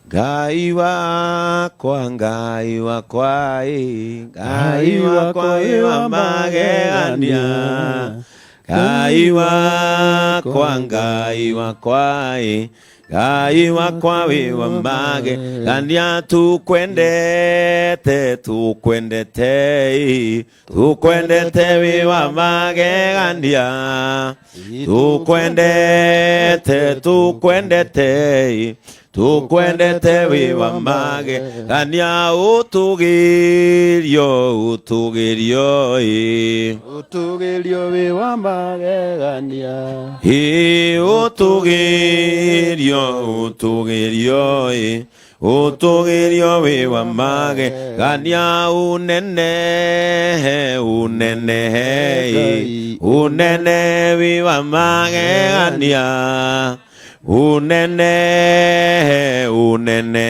Ngai wakwa, Ngai wakwa, ĩ, Ngai wakwa wĩ wa magegania. Ngai wakwa, Ngai wakwa, ĩ, Ngai wakwa wĩ wa magegania. Tukwendete, tukwendete, ĩ, tukwendete wĩ wa magegania. Tukwendete, tukwendete, ĩ, tukwendete wĩ wa magegania. Ũtũgĩrio, ũtũgĩrio, ĩ. Ũtũgĩrio wĩ wa magegania. Ĩ, ũtũgĩrio, ũtũgĩrio, ĩ, ũtũgĩrio wĩ wa magegania. Ũnene, ũnene, ĩ, ũnene wĩ wa magegania. Ũnene, ũnene,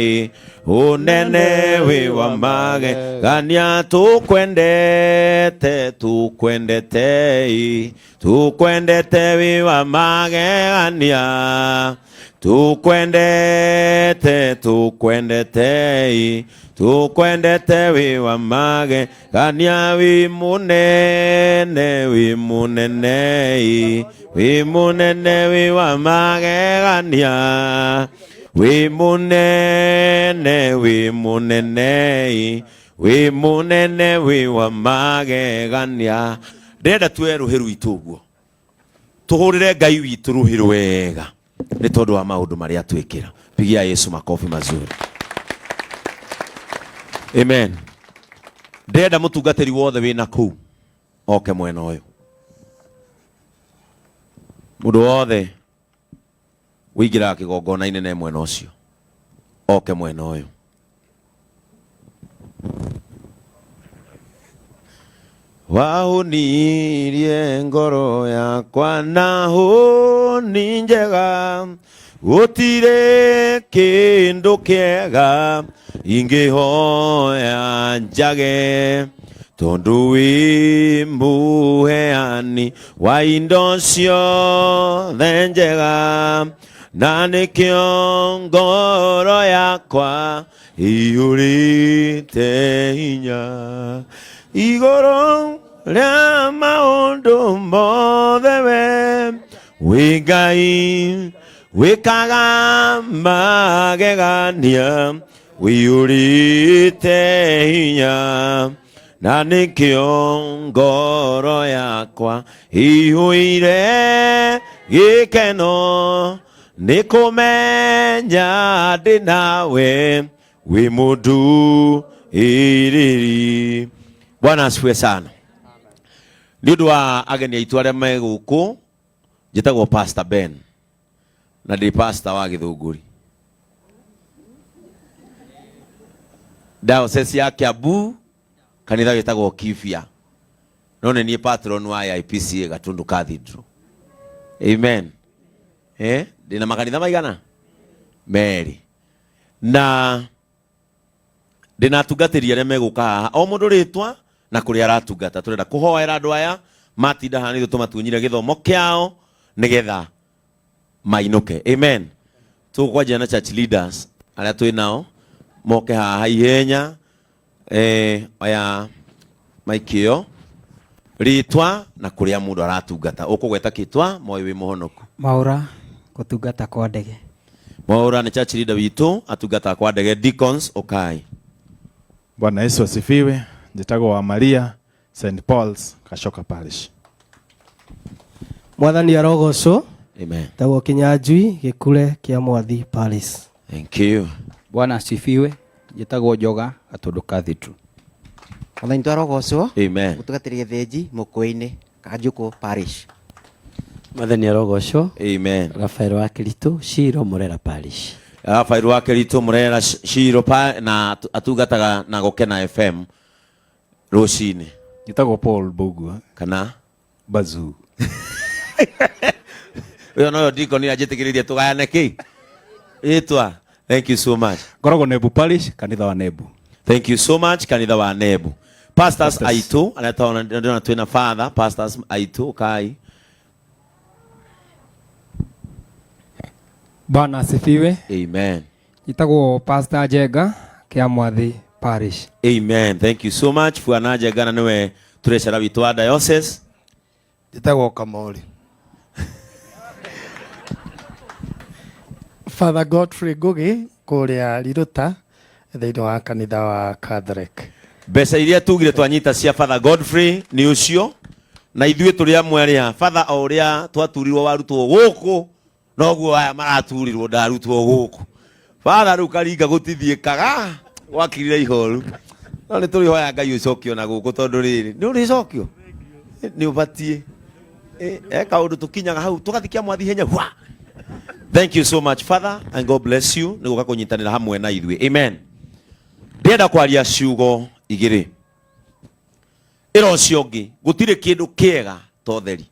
ĩ, ũnene wĩ wa magegania. Tukwendete, tukwendete, ĩ, tukwendete wĩ wa magegania. Tukwendete, tukwendete, ĩ, tukwendete wĩ wa magegania. Wĩ mũnene, wĩ mũnene, ĩ, wĩ mũnene wĩ wa magegania. Wĩ mũnene, wĩ mũnene, ĩ, wĩ mũnene wĩ wa magegania. Ndĩrenda tuoe rũhĩ rwitũ ũguo tũhũrĩre Ngai witũ rũhĩ rwega nĩ tondũ wa maũndũ marĩa twĩkĩra. Pigia Yesu makofi mazuri. Amen. Ndĩrenda mũtungatĩri wothe wĩna kũu oke mwena ũyũ. Mũndũ wothe ũingĩraga kĩgongona-inĩ ne mwena ũcio oke mwena ũyũ. Wahũnirie ngoro yakwa na hũni njega, gũtirĩ kĩndũ kĩega ingĩhoya njage, tondũ wĩ mũheani wa indo ciothe njega, na nĩkĩo ngoro yakwa iyũrĩte hinya. Igũrũ rĩa maũndũ mothe we wĩ Ngai wĩkaga magegania, wĩiyũrĩte hinya, na nĩkĩo ngoro yakwa iyũire gĩkeno, nĩ kũmenya ndĩ nawe wĩ mũndũ ĩrĩri. Bwana asifiwe sana. Nĩ ũndũ wa ageni aitũ arĩa me gũkũ, njĩtagwo Pastor Ben na ndĩ pastor wa Gĩthũngũri, diocese ya Kiambu, kanitha wĩtagwo Kibia, no nĩ niĩ patron wa AIPCA Gatundu Cathedral. Amen. Ndĩna makanitha maigana merĩ na ndĩna atungatĩri arĩa megũka haha, o mũndũ rĩtwa na kũrĩa aratungata. Tũrenda kũhoera andũ aya matinda haha nĩguo tũmatunyire gĩthomo kĩao nĩgetha mainũke. Amen. Tũkwanjia na church leaders arĩa twĩ nao moke haha ihenya. Oya maiki ĩyo, rĩtwa na kũrĩa mũndũ aratungata. Ũkũgweta kĩtwa moĩ wĩ mũhonoku. Maũra, gũtungata kwa ndege. Mwaura nĩ church leader witũ, atungataga kwa ndege. Deacons, ũkai. Bwana Yesu asifiwe. Njĩtagwo wa Maria, St Paul's Kashoka Parish. Mwathani arogocwo. Amen. Tagwo Kinyanjui, Gĩkure kĩa Mwathi Parish. Thank you. Bwana asifiwe. Njĩtagwo Njoga, Gatundu Cathedral. Mwathani twarogocwo. Amen. Mũtungatĩri Gĩthĩnji, Mũkũĩ-inĩ, Kanjũkũ Parish. Mwathani arogocwo. Amen. Rafael wa Kiritu, Shiro, Murera Parish. Rafael wa Kiritu, Murera, Shiro pa, na atungataga na Gũkena FM rũcinĩ. Njĩtagwo Paul Mbugua. Kana Bazuu. Ũyũ noyo deacon anjĩtĩkĩrĩrie tũgayane kĩ ĩtwa. Thank you so much. Ngoragwo Nebu Parish, kanitha wa Nebu. Thank you so much, kanitha wa Nebu. Pastors aitũ arĩa twaona, ndĩrona twĩna father, pastors aitũ kai. Bwana asifiwe. Amen. Njĩtagwo Pastor Njenga Kĩamwathi Parish. Amen. Thank you so much. Bwana Njenga na nĩwe treasurer witũ wa diocese. Njĩtagwo Kamori. Father Godfrey Ngugi kũrĩa Riruta thĩinĩ wa kanitha wa Catholic. Mbeca iria tugire twanyita cia Father Godfrey nĩ ũcio na ithuĩ tũrĩ amwe arĩa Father o ũrĩa twaturirwo warutwo gũkũ noguo aya maraturirwo ndarutwo gũkũ. Father rĩu karinga gũtithiĩkaga gwakirire ihoru no nĩ tũrĩhoya Ngai ũcokio na gũkũ tondũ rĩrĩ nĩ ũrĩcokio nĩ ũbatiĩ. E kaũndũ tũkinyaga hau tũgathikia mwathi hinya hwa. Thank you so much Father and God bless you nĩ gũka kũnyitanĩra hamwe na ithuĩ. Amen. Ndĩrenda kwaria ciugo igĩrĩ. Ĩra ũcio ũngĩ gũtirĩ kĩndũ kĩega ta ũtheri.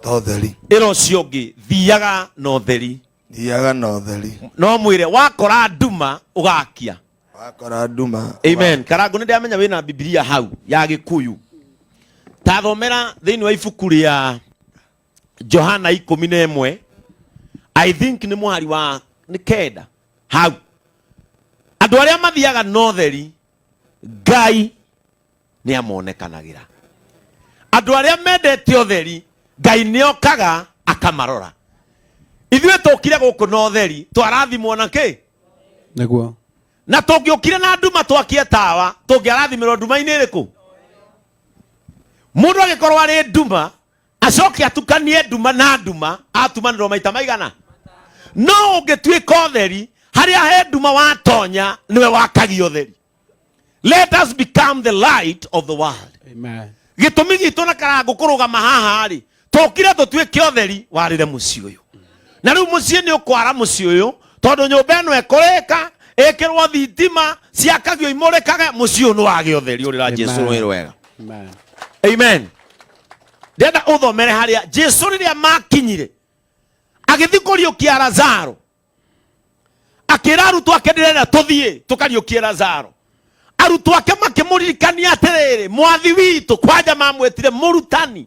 Ta ũtheri. Ĩra ũcio ũngĩ thiaga na ũtheri. Thiaga na ũtheri. No mwĩre wakora nduma ũgakia. Wakora nduma. Amen. Karangu nĩ ndĩramenya wĩna Bibilia hau ya Gĩkũyũ. Tathomera thĩinĩ wa ibuku rĩa Johana 11 I think nĩ mũhari wa nĩ 9 hau. Andũ arĩa mathiaga na ũtheri Ngai nĩ amonekanagĩra. Andũ arĩa mendete ũtheri Ngai nĩ okaga akamarora. Ithuĩ tũkire gũkũ na ũtheri twarathimwo na kĩ? Nĩguo. Na tũngĩũkire na nduma twakie tawa tũngĩarathimĩrwo nduma-inĩ ĩrĩkũ? Mũndũ agĩkorwo arĩ nduma acoke atukanie nduma na nduma atumanĩrwo maita maigana? No ũngĩtuĩka ũtheri harĩa he nduma watonya nĩwe wakagia ũtheri. Let us become the light of the world. Amen. Gĩtũmi gitũ na Karangũ kũrũgama haha rĩ tũkire tũtuĩke ũtheri warĩre mũciĩ ũyũ. Na rĩu mũciĩ nĩ ũkwara mũciĩ ũyũ tondũ nyũmba ĩno ĩkũrĩka ĩkĩrwo thitima ciakagio imũrĩkage mũciĩ ũyũ nĩ wagĩa ũtheri ũrĩra Jesu Amen. rwĩ rwega. Amen. Amen. Ndĩrenda ũthomere harĩa Jesu rĩrĩa makinyire agĩthiĩ kũriũkia Lazaro akĩra arutwo ake ndĩrenda tũthiĩ tũkariũkie Lazaro. Arutwo ake makĩmũririkania atĩrĩrĩ mwathi witũ kwanja mamwĩtire mũrutani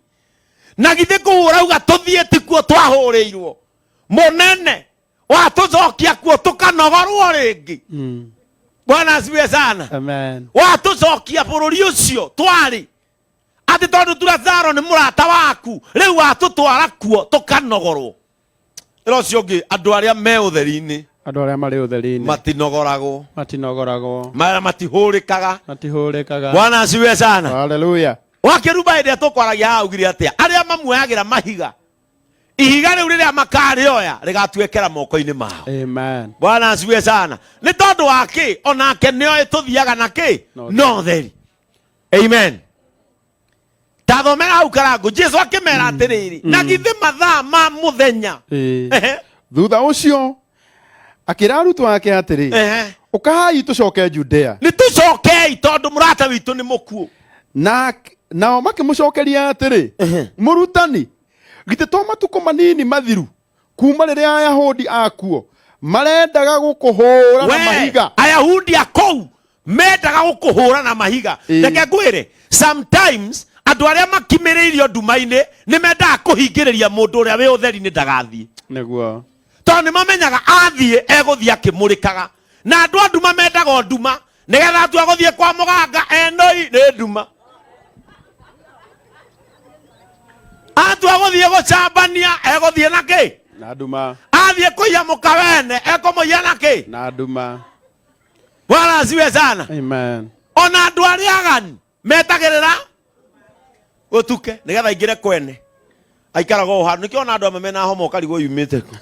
na githĩ kũu ũrauga tũthiĩ tikuo twahũrĩirwo mũnene watũcokia kuo tũkanogorwo rĩngĩ. Bwana asifiwe sana. Amen. Watũcokia bũrũri ũcio twarĩ atĩ tondũ tu Lazaro nĩ mũrata waku rĩu watũtwara kuo tũkanogorwo. Ĩra ũcio ũngĩ andũ arĩa me ũtheri-inĩ Andũ arĩa marĩ ũtheri-inĩ matinogoragwo. Matinogoragwo. Mara matihũrĩkaga. Matihũrĩkaga. Bwana asifiwe sana. Hallelujah. Wakĩruba hĩndĩ ĩrĩa tũkwaragia haha augire atĩa? Arĩa mamuoyagĩra mahiga ihiga rĩu rĩrĩa makarĩoya rĩgatuĩkĩra moko-inĩ mao. Amen. Bwana asifiwe sana. Nĩ tondũ wa kĩ? Onake nĩoĩ tũthiaga na kĩ? Na ũtheri. Amen. Tathomera hau Karangũ. Jesu akĩmera atĩrĩrĩ, na githĩ mathaa ma mũthenya. Thutha ũcio akĩra arutwo ake atĩrĩ, ũkai tũcoke Judea. Nĩ tũcokei tondũ mũrata witũ nĩ mũkuũ. Na nao makĩmũcokeria atĩrĩ, mũrutani, githĩ to matukũ manini mathiru kuma rĩrĩa Ayahudi akuo marendaga gũkũhũra na mahiga. Ayahudi a kũu mendaga gũkũhũra na mahiga. Reke ngwĩre, sometimes andũ arĩa makimĩrĩirio nduma-inĩ nĩ mendaga kũhingĩrĩria mũndũ ũrĩa wĩ ũtheri-inĩ ndagathiĩ. Nĩguo. Tondũ nĩ mamenyaga athiĩ egũthiĩ akĩmũrĩkaga. Na andũ a nduma mendaga o nduma nĩgetha atua gũthiĩ kwa mũganga enoi nĩ nduma. Atua gũthiĩ gũcambania egũthiĩ na kĩ? Na nduma. Athiĩ kũiya mũkawene ekũmũiya na kĩ? Na nduma. Bwana asifiwe sana. Amen. Ona andũ arĩa aganu metagĩrĩra gũtuke nĩgetha aingĩre kwene. Aikaraga o handũ. Nĩkĩo ona andũ amwe mena homa ũkarigwo yumĩte kũ.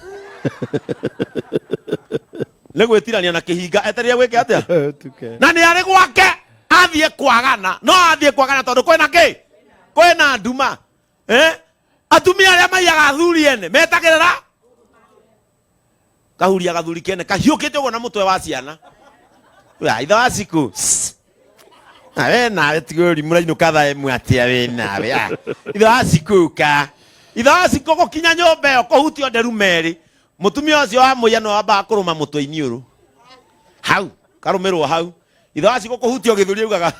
Nĩ gwĩtirania na kĩhinga etereire gwĩke atĩa? Tuke. Na nĩ arĩ gwake athiĩ kwagana. No athiĩ kwagana tondũ kwĩna kĩ? Kwĩna nduma. Atumia arĩa maiyaga athuri ene metagĩrĩra kahuria gathuri kene kahiũkĩte ũguo na mũtwe wa ciana. Ya, ithe wa ciku. Na we nawe tiga ũrimũ ũrainũka thaa ĩmwe atĩa we nawe. Ah, ithe wa ciku ka. Ithe wa ciku gũkinya nyũmba ĩyo kũhutio nderu merĩ. Mũtumia ũcio wa mũiya no ambaga kũrũma mũtwe iniũrũ. Hau, karũmĩrwo hau. Ithe wa ciku kũhutio gĩthũri augaga,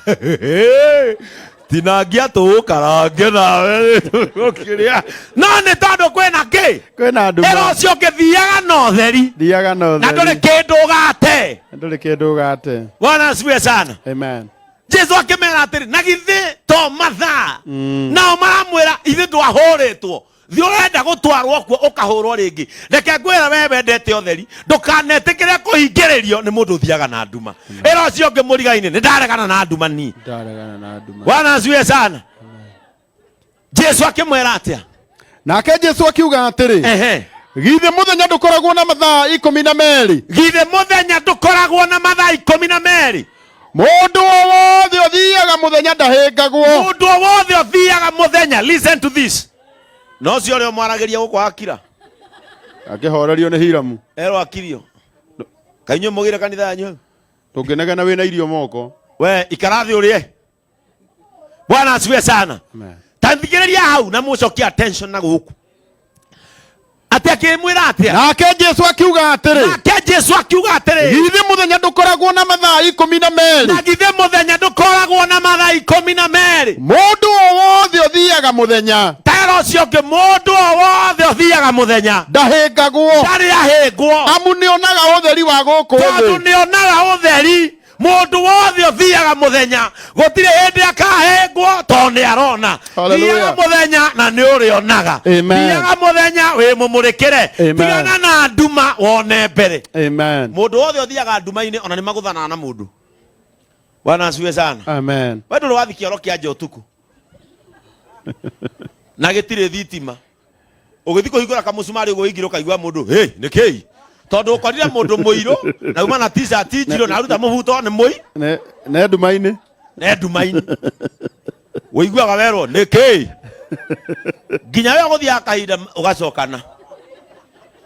Tinangia tũũkarange nawe ũkĩrĩa. No nĩ tondũ kwĩna kĩ? Kwĩna nduma. Ĩra ũcio ũngĩ thiaga na ũtheri. Thiaga na Na ndũrĩ ũtheri. kĩndũ ũgate. Ndũrĩ kĩndũ ũgate. Bwana asifiwe sana. Amen. Jesu akĩmera atĩrĩ, na githĩ to mathaa? Nao maramwĩra ithuĩ ndwahũrĩtwo. Thiĩ ũrenda gũtwarwo kuo ũkahũrwo rĩngĩ. Reke ngwĩre we wendete ũtheri, ndũkanetĩkĩre kũhingĩrĩrio nĩ mũndũ ũthiaga na nduma. Ĩra ũcio ũngĩ mũrigainĩ, nĩ ndaregana na nduma niĩ. Ndaregana na nduma. Bwana asifiwe sana. Jesu akĩmwĩra atĩa? Nake Jesu akiuga atĩrĩ, Ehe. githĩ mũthenya ndũkoragwo na mathaa 12? Githĩ mũthenya ndũkoragwo na mathaa 12? Mũndũ o wothe ũthiaga mũthenya ndahĩngagwo. Mũndũ o wothe ũthiaga mũthenya, listen to this. No ũcio ũrĩa ũmwaragĩria gũkũ akira. Akĩhorerio nĩ Hiramu. Erwo akirio. Kaĩ inyuĩ mũgĩre kanitha yanyu hau? Ndũngĩnegena wĩna irio moko. We ikara thĩ ũrĩe. Bwana asifiwe sana. Amen. Ta thikĩrĩria hau na mũcokie attention na gũkũ. Atĩ akĩmwĩra atĩa? Nake Jesu akiuga atĩrĩ, Nake Jesu akiuga atĩrĩ, githĩ mũthenya ndũkoragwo na mathaa 12? na githĩ mũthenya ndũkoragwo na mathaa 12? Mũndũ o wothe ũthiaga mũthenya Tera ũcio ũngĩ, mũndũ o wothe ũthiaga mũthenya ndahĩngagwo, ndarĩ ahĩngwo, amu nĩonaga ũtheri wa gũkũ tondũ thĩ. nĩonaga ũtheri. Mũndũ wothe ũthiaga mũthenya gũtirĩ hĩndĩ akahĩngwo, tondũ nĩ arona. Hallelujah. Thiaga mũthenya na nĩ ũrĩonaga. Amen. Thiaga mũthenya wĩ mũmũrĩkĩre. Amen. Tigana na nduma wone mbere. Amen. Mũndũ wothe ũthiaga nduma-inĩ ona nĩ magũthanaga na mũndũ. Bwana asifiwe sana. Amen. We ndũrĩ wathiĩ kĩoro kĩa nja ũtukũ na gĩtirĩ thitima, ũgĩthiĩ kũhingũra kamũcumarĩ ũguo ũingĩre ũkaigua mũndũ hey, nĩ kĩi, tondũ ũkorire mũndũ mũirũ na uma na t-shirt njirũ na aruta mũbuto nĩ mũi Ne nduma-inĩ. Ne nduma-inĩ ũiguaga werwo nĩ kĩi, nginya we ũgũthiaga kahinda ũgacokana.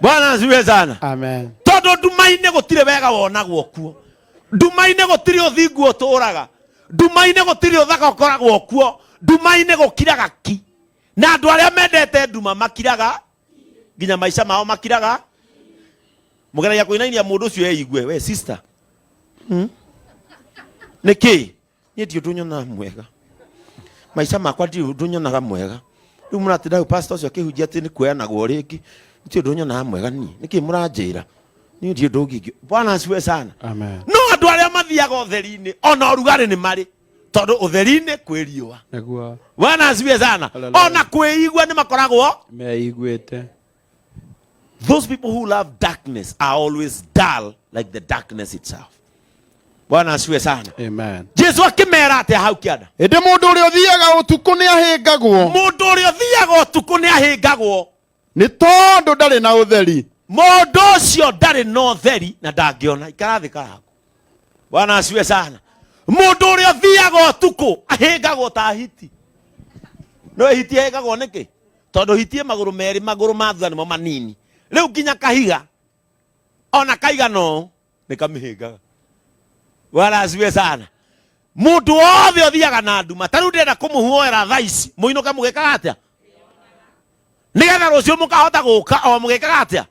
Bwana asifiwe sana. Amen. Tondũ nduma-inĩ gũtirĩ wega wonagwo kuo, nduma-inĩ gũtirĩ ũthingu ũtũraga, nduma-inĩ gũtirĩ ũthaka ũkoragwo kuo, nduma-inĩ gũkiraga ki, na andũ arĩa mendete nduma makiraga nginya maica mao makiraga. Mũgeragia kũinainia mũndũ ũcio eigue, we sister, Nĩ kĩ? Niĩ ndirĩ ũndũ nyonaga mwega, maica makwa ndirĩ ũndũ nyonaga mwega. Rĩu mũratinda hau pastor ũcio akĩhunjia atĩ nĩ kuoyanagwo rĩngĩ, ndirĩ ũndũ nyonaga mwega niĩ. Nĩkĩ mũranjĩra? Niĩ ndirĩ ũndũ ũngĩ. Bwana asifiwe sana. Amen. No andũ arĩa mathiaga ũtheri-inĩ ona ũrugarĩ nĩ marĩ, tondũ ũtheri-inĩ kwĩ riũa. Nĩguo. Bwana asifiwe sana. Hallelujah. Ona kwĩigua nĩ makoragwo meiguĩte. Those people who love darkness are always dull like the darkness itself. Bwana asifiwe sana. Amen. Jesu akĩmera atĩa hau kĩanda? Ĩndĩ mũndũ ũrĩa ũthiaga ũtukũ nĩ ahĩngagwo. Mũndũ ũrĩa ũthiaga ũtukũ nĩ ahĩngagwo. Nĩ tondũ ndarĩ na ũtheri. Mũndũ ũcio ndarĩ na ũtheri na ndangĩona. Ikara thĩ karangu. Bwana asifiwe sana. Mũndũ ũrĩa ũthiaga ũtukũ ahĩngagwo ta hiti. No hiti ĩhĩngagwo nĩkĩ? Tondũ hiti ĩ magũrũ merĩ, magũrũ ma thutha nĩmo manini. Rĩu nginya kahiga ona kaigana ũũ nĩ kamĩhĩngaga. Bwana asifiwe sana. Mũndũ wothe ũthiaga na nduma, ta rĩu ndĩrenda kũmũhuoera thaa ici, mũinũke mũgĩkaga atĩa? Nĩgetha rũciũ mũkahota gũka o mũgĩkaga atĩa?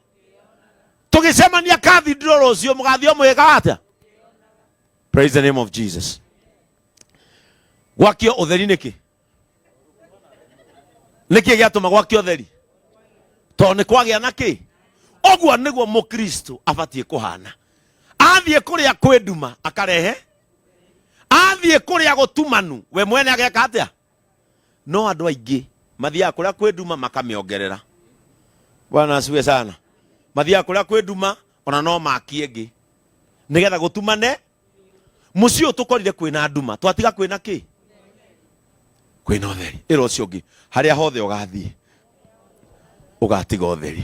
Tũgĩcemania cathedral rũciũ mũgathiĩ o mũgĩkaga atĩa? Praise the name of Jesus. Gwakio ũtheri nĩkĩ? Nĩkĩ gĩatũma gwakio ũtheri? Tondũ nĩ kwagĩa na kĩ? Ũguo nĩguo mũkristo abatiĩ kũhana. Athiĩ kũrĩa kwĩ nduma akarehe, athiĩ kũrĩa gũtumanu we mwene ageka atĩa? No andũ aingĩ mathiaga kũrĩa kwĩ nduma makamĩongerera. Bwana asifiwe sana. Mathiaga kũrĩa kwĩ nduma ona no makie ĩngĩ nĩgetha gũtumane. Mũciĩ ũyũ tũkorire kwĩna nduma, twatiga kwĩna kĩ? Kwĩna ũtheri. Ĩra ũcio ũngĩ, harĩa hothe ũgathiĩ ũgatiga ũtheri.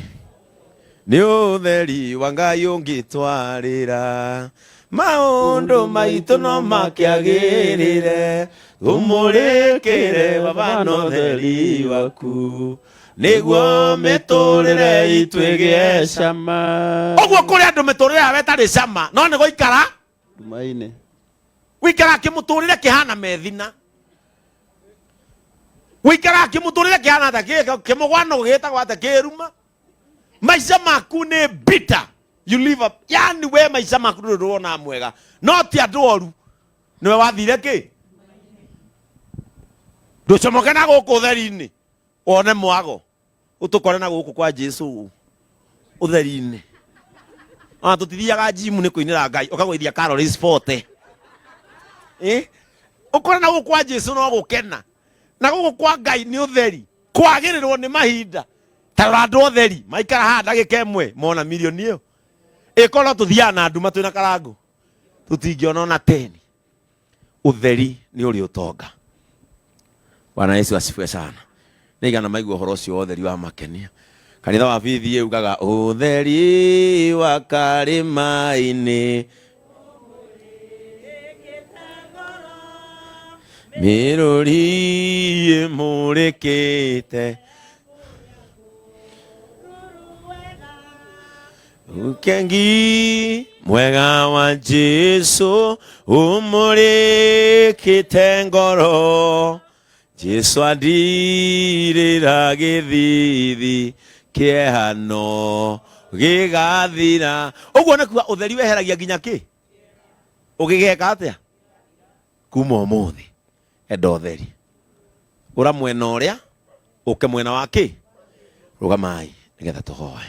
Nĩ ũtheri wa Ngai ũngĩtwarĩra, maũndũ maitũ no makĩagĩrĩre, ũmũrĩkĩre Baba na ũtheri waku, nĩguo mĩtũrĩre itũ ĩgĩe cama. Ũguo kũrĩ andũ mĩtũrĩre yao ĩtarĩ cama, no nĩ gũikara nduma-inĩ. Gũikara kĩmũtũrĩre kĩhana methina. Gũikara kĩmũtũrĩre kĩhana ta kĩmũgwano gĩtagwo atĩa, kĩruma. Maica maku nĩ bitter. You live up. Yani we maica maku ndũrĩ ũrona mwega. No ti andũ oru. Nĩwe wathire kĩ? Ndũcomoke na gũkũ ũtheri-inĩ wone mwago, ũtũkore na gũkũ kwa Jesu ũtheri-inĩ. Ona tũtithiaga gym nĩ kũinĩra Ngai, ũkagũithia calories 40. Ũkore na gũkũ kwa Jesu no gũkena, na gũkũ kwa Ngai nĩ ũtheri, kwagĩrĩrwo nĩ mahinda. Ta rora andũ ũtheri maikara haha ndagĩka ĩmwe mona milioni ĩyo. Ĩkorwo tũthiaga na nduma twĩna karangũ, tũtingĩona ona 10. Ũtheri nĩ ũrĩ ũtonga. Bwana Yesu asifiwe sana. Nĩ igana maigua ũhoro ũcio wa ũtheri wa makenia. Kanitha wa BVA ugaga ũtheri wa karĩma-inĩ mĩrũri ĩmũrĩkĩte Ukengi mwega wa Jesu umurikite ngoro, Jesu andirira githithi kĩehano gĩgathira. Ũguo nĩ kuga ũtheri weheragia nginya kĩ? Ũgĩgeka atĩa? Kuma ũmũthĩ enda ũtheri. Ũra mwena ũrĩa ũke mwena wa kĩ? Rũgamai nĩgetha tũhoe.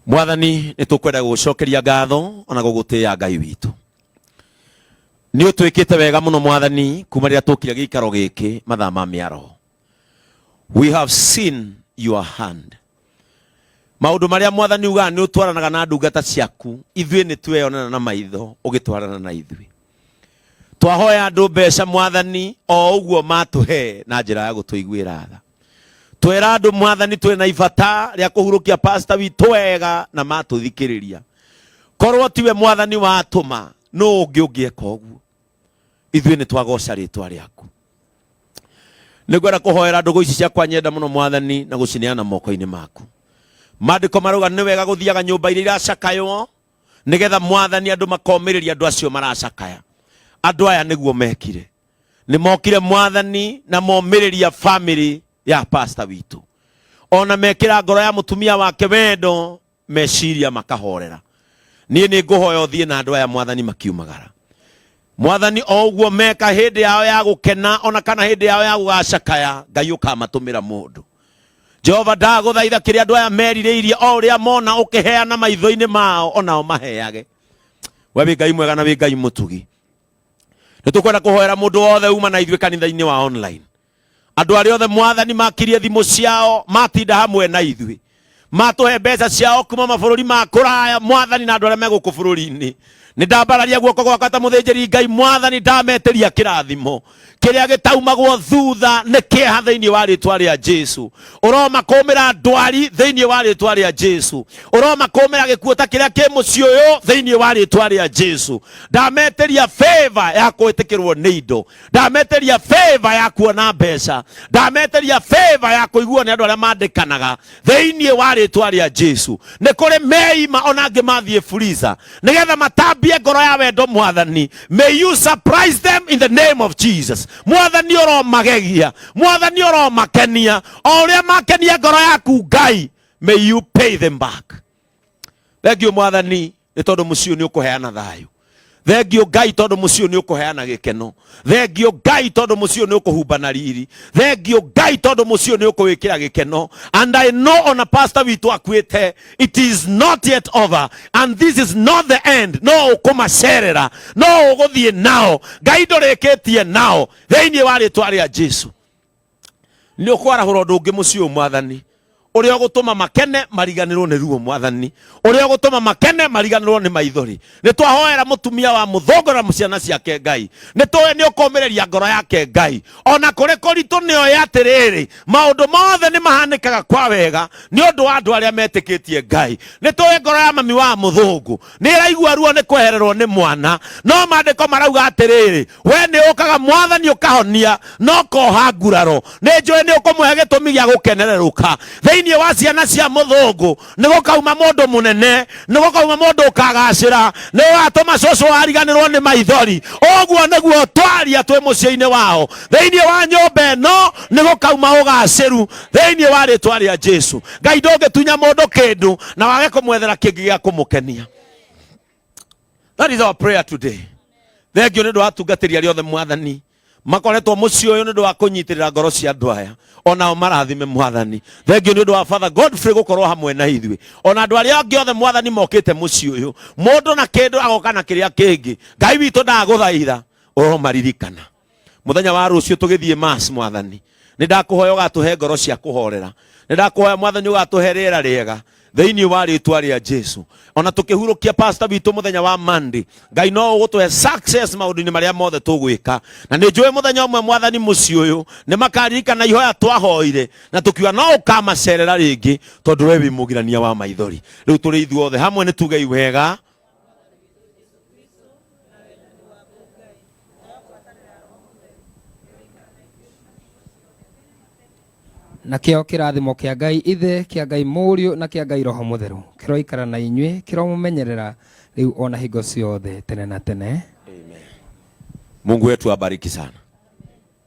Mwathani, nĩ tũkwenda gũgũcokeria ngatho ona gũgũtĩĩa Ngai witũ. Nĩ ũtwĩkĩte wega mũno Mwathani kuma rĩrĩa tũkire gĩikaro gĩkĩ mathaa ma mĩaraho. We have seen your hand. Maũndũ marĩa Mwathani ugaga nĩ ũtwaranaga na ndungata ciaku, ithuĩ nĩ tweyonera na maitho ũgĩtwarana na ithuĩ. Twahoya andũ mbeca Mwathani o ũguo matũhe na njĩra ya gũtũiguĩra tha. Twera andũ Mwathani twĩ na ibata rĩa kũhurũkia pastor witũ wega na matũthikĩrĩria. Korwo tiwe Mwathani watũma, nũ ũngĩ ũngĩeka ũguo? Ithuĩ nĩ twagoca rĩtwa rĩaku. Nĩngwenda kũhoera ndũgũ ici ciakwa nyenda mũno Mwathani na gũcineana moko-inĩ maku. Maandĩko marauga nĩ wega gũthiaga nyũmba iria iracakaywo nĩgetha Mwathani andũ makomĩrĩria andũ acio maracakaya. Andũ aya nĩguo mekire. Nĩ mokire Mwathani na momĩrĩria family ya pastor witũ. Ona mekĩra ngoro ya mũtumia wake wendo, meciria makahorera. Niĩ nĩ ngũhoya ũthiĩ na andũ aya Mwathani makiumagara. Mwathani o ũguo meka hĩndĩ yao ya gũkena ona kana hĩndĩ yao ya gũgacakaya, Ngai ũkamatũmĩra mũndũ. Jehova ndagũthaitha kĩrĩa andũ aya merirĩirie o ũrĩa mona ũkĩheana maitho-inĩ mao onao maheage. We wĩ Ngai mwega na wĩ Ngai mũtugi. Nĩ tũkwenda kũhoera mũndũ wothe uma na ithuĩ kanitha-inĩ wa online. Andũ arĩa othe Mwathani makirie thimũ ciao matinda hamwe na ithuĩ, matũhe mbeca ciao kuma mabũrũri ma kũraya Mwathani, na andũ arĩa me gũkũ bũrũri-inĩ. Nĩ ndambararia guoko gwakwa ta mũthĩnjĩri Ngai Mwathani, ndametĩria kĩrathimo kĩrĩa gĩtaumagwo thutha nĩ kĩeha thĩinĩ wa rĩtwa rĩa Jesu. Ũromakũmĩra ndwari thĩinĩ wa rĩtwa rĩa Jesu. Ũromakũmĩra gĩkuũ ta kĩrĩa kĩ mũciĩ ũyũ thĩinĩ wa rĩtwa rĩa Jesu. Ndametĩria favor ya kwĩtĩkĩrwo nĩ indo, ndametĩria favor ya kuona mbeca, ndametĩria favor ya kũiguo nĩ andũ arĩa mandĩkanaga thĩinĩ wa rĩtwa rĩa Jesu. Nĩ kũrĩ meima ona angĩ mathiĩ freezer nĩgetha matambie ngoro ya wendo Mwathani. May you surprise them in the name of Jesus. Mwathani ũromagegia, Mwathani ũromakenia, o ũrĩa makenia ngoro yaku Ngai, may you pay them back. Thank you Mwathani nĩ tondũ mũciĩ ũyũ nĩ ũkũheana thayũ. Thank you Ngai tondũ mũciĩ ũyũ nĩ ũkũheana gĩkeno. Thank you Ngai tondũ mũciĩ ũyũ nĩ ũkũhumba na riri. Thank you Ngai tondũ mũciĩ ũyũ nĩ ũkũwĩkĩra gĩkeno. And I know ona pastor witũ akuĩte, it is not yet over and this is not the end. No ũkũmacerera, no ũgũthiĩ nao. Ngai ndũrĩkĩtie nao thĩinĩ wa rĩtwa rĩa Jesu. Nĩ ũkwarahũra ũndũ ũngĩ mũciĩ ũyũ Mwathani, ũrĩa ũgũtũma makene mariganĩrwo nĩ ruo Mwathani, ũrĩa ũgũtũma makene mariganĩrwo nĩ maithori. Nĩ twahoera mũtumia wa mũthũngũ na ciana ciake Ngai, nĩ tũĩ nĩ ũkũmĩrĩria ngoro yake Ngai. Ona kũrĩ kũritũ nĩ oĩ atĩrĩrĩ, maũndũ mothe nĩ mahanĩkaga kwa wega nĩ ũndũ wa andũ arĩa metĩkĩtie Ngai. Nĩ tũĩ ngoro ya mami wa mũthũngũ nĩ ĩraigua ruo nĩ kwehererwo nĩ mwana, no maandĩko marauga atĩrĩrĩ, we nĩ ũkaga Mwathani ũkahonia no koha nguraro. Nĩ njũĩ nĩ ũkũmũhe gĩtũmi gĩa gũkenererũka. Thĩinĩ wa ciana cia mũthũngũ nĩ gũkauma mũndũ mũnene, nĩ gũkauma mũndũ ũkagacĩra, nĩ ũgatũma cũcũ ariganĩrwo nĩ maithori. Ũguo nĩguo twaria twĩ mũciĩ-inĩ wao. Thĩinĩ wa nyũmba ĩno nĩ gũkauma ũgacĩru thĩinĩ wa rĩtwa rĩa Jesu. Ngai ndũngĩtunya mũndũ kĩndũ na wage kũmwethera kĩngĩ gĩa kũmũkenia. That is our prayer today. Thengio nĩ ũndũ wa atungatĩri arĩa othe Mwathani makoretwo mũciĩ ũyũ nĩ ũndũ wa kũnyitĩrĩra ngoro cia andũ aya, onao marathime Mwathani. Thengio nĩ ũndũ wa Father Godfrey gũkorwo hamwe na ithuĩ, ona andũ arĩa angĩ othe Mwathani mokĩte mũciĩ ũyũ, mũndũ na kĩndũ agoka na kĩrĩa kĩngĩ. Ngai witũ, ndagũthaitha ũromaririkana muthenya wa rucio tugithie mass. Mwathani, nĩ ndakũhoya ũgatũhe ngoro cia kũhorera, nĩ ndakũhoya Mwathani ũgatũhe rĩera rĩega thĩinĩ wa rĩtwa rĩa Jesu. Ona tũkĩhurũkia pastor witũ mũthenya wa Monday, Ngai no ũgũtũhe success maũndũ-inĩ marĩa mothe tũgwĩka, na nĩ njũĩ mũthenya ũmwe Mwathani mũciĩ ũyũ nĩ makaririkana ihoya twahoire na tũkiuga no ũkamacerera rĩngĩ, tondũ we wĩ mũgirania wa maithori. Rĩu tũrĩ ithuothe hamwe nĩ tugei wega. Nakĩo kĩrathimo kĩa Ngai Ithe, kĩa Ngai Mũriũ, na kĩa Ngai Roho Mũtheru kĩroikara na inyuĩ, kĩromũmenyerera rĩu ona hingo ciothe tene na tene. Mungu wetu abariki sana.